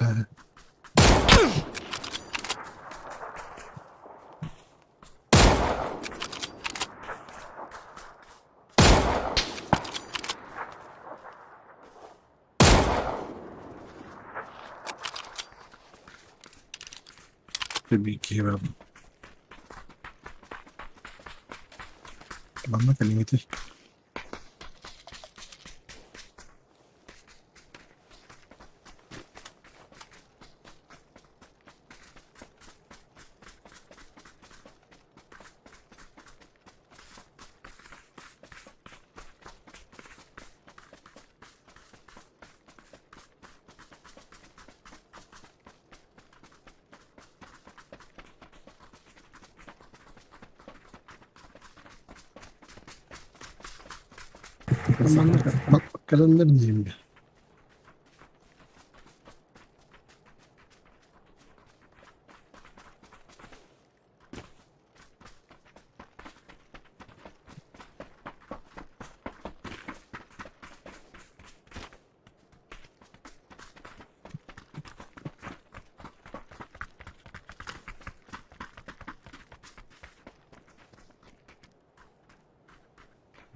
Биир киһи баар. Манна кэлиҥҥитий? Манна кэлэннэр диим.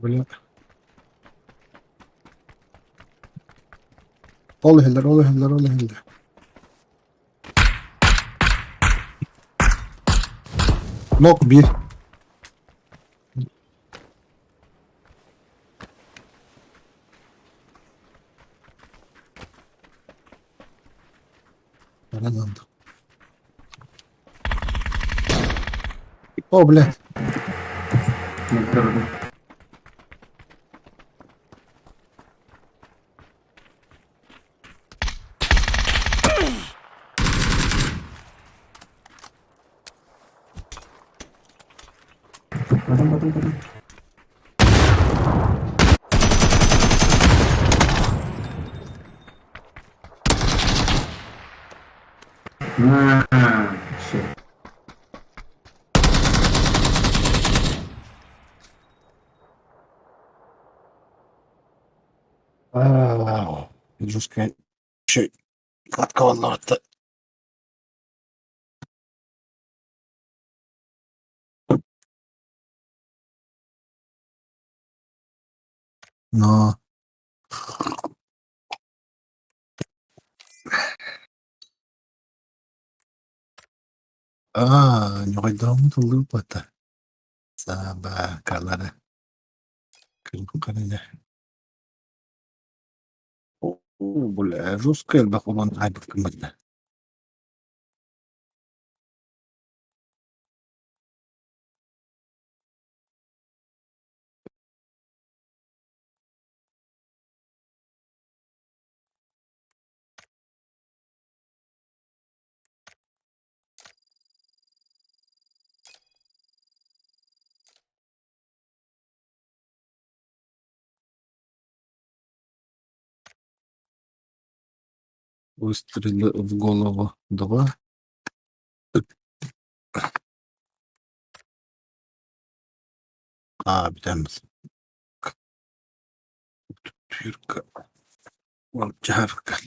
Били Ол иһиллэр, ол иһиллэр, ол иһиллэр. Нок биир. Баран О, блядь. Мин көрдүм. Потом, потом, потом. На, shit. Аа, жесткая. Еще гладковато. Но аа, ньоҕойдооммут ыллыырбата. Саабаакалара кыргыттара Оо, бля, жестко элбэх буолан хаайбыт гыммыта. Выстрелы в голову два. Аа, бүтэн Түрк Волчарка.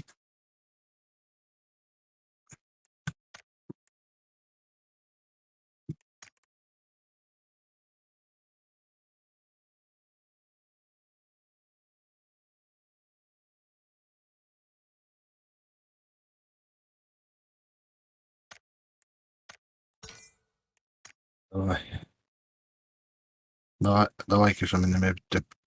Давай. Давай, давай, Кеша, мин эмиэ бүттүм.